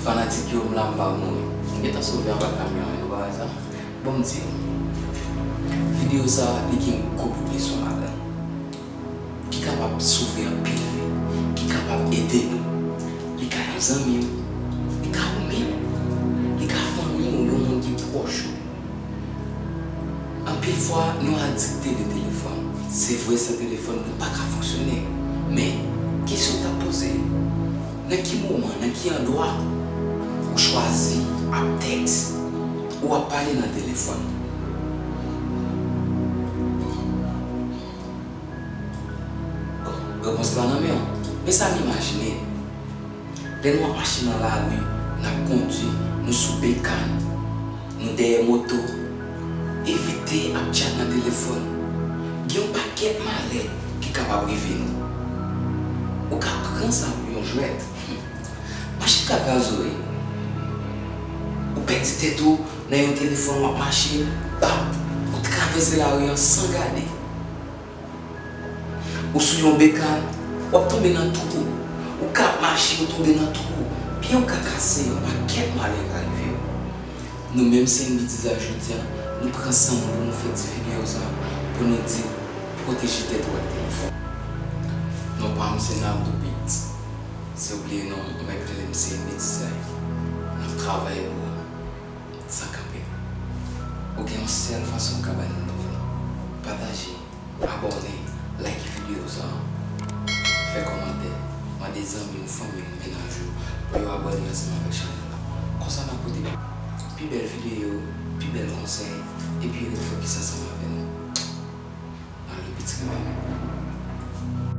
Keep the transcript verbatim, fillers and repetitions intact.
Fanatik yo, m la, m pa mouri. M gentan sove anba kamyon an, nou pa wè sa? Bon, m di nou, videyo sa a, li gen gwo bout leson ladan l ki kapab sove anpil vi, ki kapab ede nou. Li ka yon zanmi w, li ka ou menm, li ka fanmi w, yon moun ki pwòch ou. Anpil fwa, nou adikte de telefòn. Se vre, san telefòn, nou pa ka fonksyone. Men, kesyon w t ap poze, nan ki moman, nan ki andwa ou chwazi ap tèks, ou ap pale nan telefòn? Bon, repons la nan men w. Men sa n imajine. Lè nou ap mache nan lari, n ap kondui, nou sou bekàn, nou dèyè moto, evite ap tchat nan telefòn. Gen yon pakèt malè ki kapab rive nou. Ou ka pran sa pou yon jwèt. Machin ka kraze w. Ou pèdi tèt ou nan yon telefòn, w ap mache, bap, ou travèse lari an san gade. Ou sou yon bekàn, w ap tonbe nan twou. Ou ka ap mache, ou tonbe nan twou. Pye w ka kase, yon pakèt malè ka rive w. Nou menm, C N B Tizay, jodi a, nou pran san nou pou nou fè ti videyo sa a, pou nou di w pwoteje tèt ou ak telefòn. Non pa m se Nardo Beat. Si w bliye non, ou mèt rele m C N B Tizay. N ap travay pou ou san kanpe. Ou gen yon sèl fason w ka ba nou love la. Pataje, abòne, like videyo sa a, fè kòmantè, mande zanmi w, fanmi w, mennaj ou pou yo abòne ansanm avèk chanèl la. Konsa n ap pote pi bèl videyo, pi bèl konsèy, epi refokis ansanm avè nou. Nardo Beat renmen nou.